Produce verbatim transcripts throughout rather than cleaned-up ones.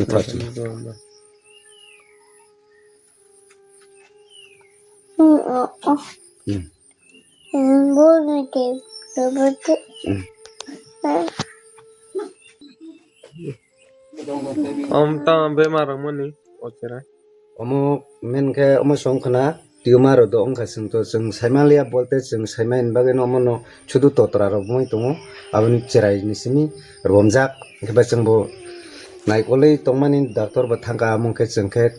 Thank you. Om tama bemar rok mani o cherai. Omo men khe omo song khna tumor rok do wngkha, chwng to chwng saimaliya bolte chwng saimani bagwi no omo no sudu totra rok wngwi tongo, aboni cherai ni simi romjak. Hwnkhe bai chwng bo naikolwi tongmani doctor bo thangkha, amo khe chwng khe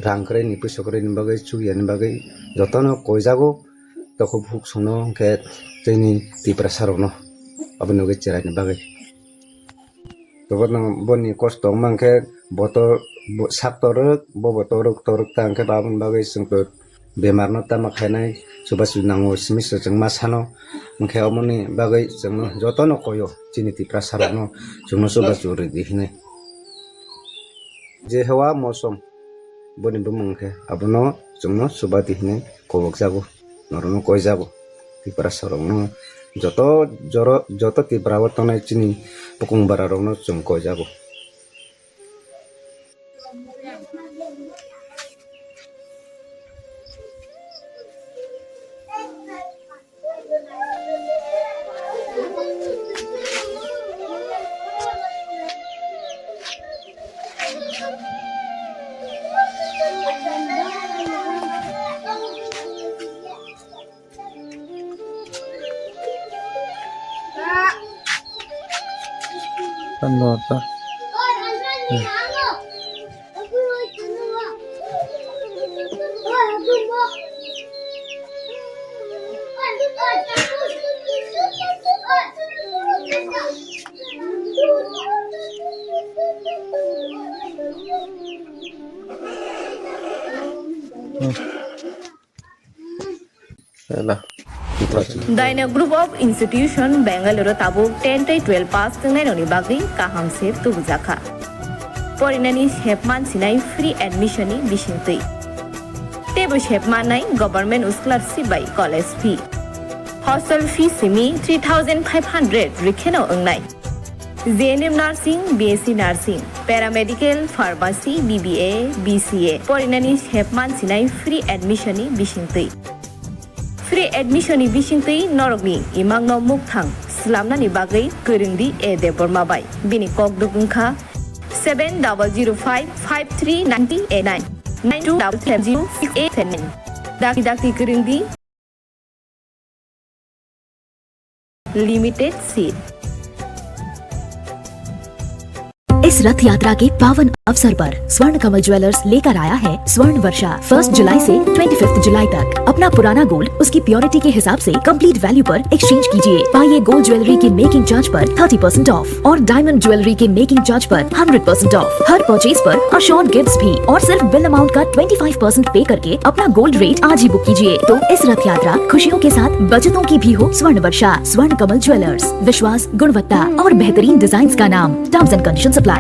rang kwrwi ni puisa kwrwi ni bagwi chukya ni bagwi jotono koijago. Tokhup huk songno hwnkhe chini Tiprasa rokno aboni bagwi cherai ni bagwi. Tobotno boni kosto wngma khe boto bo-, sak torok, bo bo torok, torok ta hwnkhe baboni bagwi chwng to bemar no tama khainai, chubachu nango simi se chwng ma sano. Hwnkhe omoni bagwi chwngno jotono koyo chini Tiprasa rokno chwngno chubachu rwdi hinwi. Je hawa mosom boni bumung khe abono chwngno chubadi hinwi kobokjago, norokno koijago. Tiprasa rokno joto joro, joto Tripura o tongnai chini bukung bara rokno chwng koijago. Ela. Daina Group of Institution Bengaluru tabuk ten tei twelve pass twngnai rokni bagwi kaham se tubujakha. Porinani sepman sinai free admission ni bisingtwi. Teibo sepmannai government scholarship bai college fee. Hostel fee simi three thousand five hundred rikheno wngnai. J N M Nursing, B S C Nursing, Paramedical, Pharmacy, B B A, B C A porinani sepman sinai free admission ni bisingtwi. Free admission ni bisingtwi norokni imangno mukthang slamnani bagwi kwrwngdi A Debbarma bai. Bini kokduk wngkha seven double zero five five three nine eight nine, nine two double seven zero six eight seven nine. Dakti dakti kwrwngdi. Limited seat. इस रथ यात्रा के पावन अवसर पर स्वर्ण कमल ज्वेलर्स लेकर आया है स्वर्ण वर्षा। फर्स्ट जुलाई से ट्वेंटी फिफ्थ जुलाई तक अपना पुराना गोल्ड उसकी प्योरिटी के हिसाब से कंप्लीट वैल्यू पर एक्सचेंज कीजिए। पाइए गोल्ड ज्वेलरी के मेकिंग चार्ज पर थर्टी परसेंट ऑफ और डायमंड ज्वेलरी के मेकिंग चार्ज पर हंड्रेड परसेंट ऑफ। हर परचेज पर अश्योर्ड गिफ्ट्स भी और सिर्फ बिल अमाउंट का ट्वेंटी फाइव परसेंट पे करके अपना गोल्ड रेट आज ही बुक कीजिए। तो इस रथ यात्रा खुशियों के साथ बचतों की भी हो स्वर्ण वर्षा। स्वर्ण कमल ज्वेलर्स, विश्वास, गुणवत्ता और बेहतरीन डिजाइन्स का नाम। Terms and conditions apply.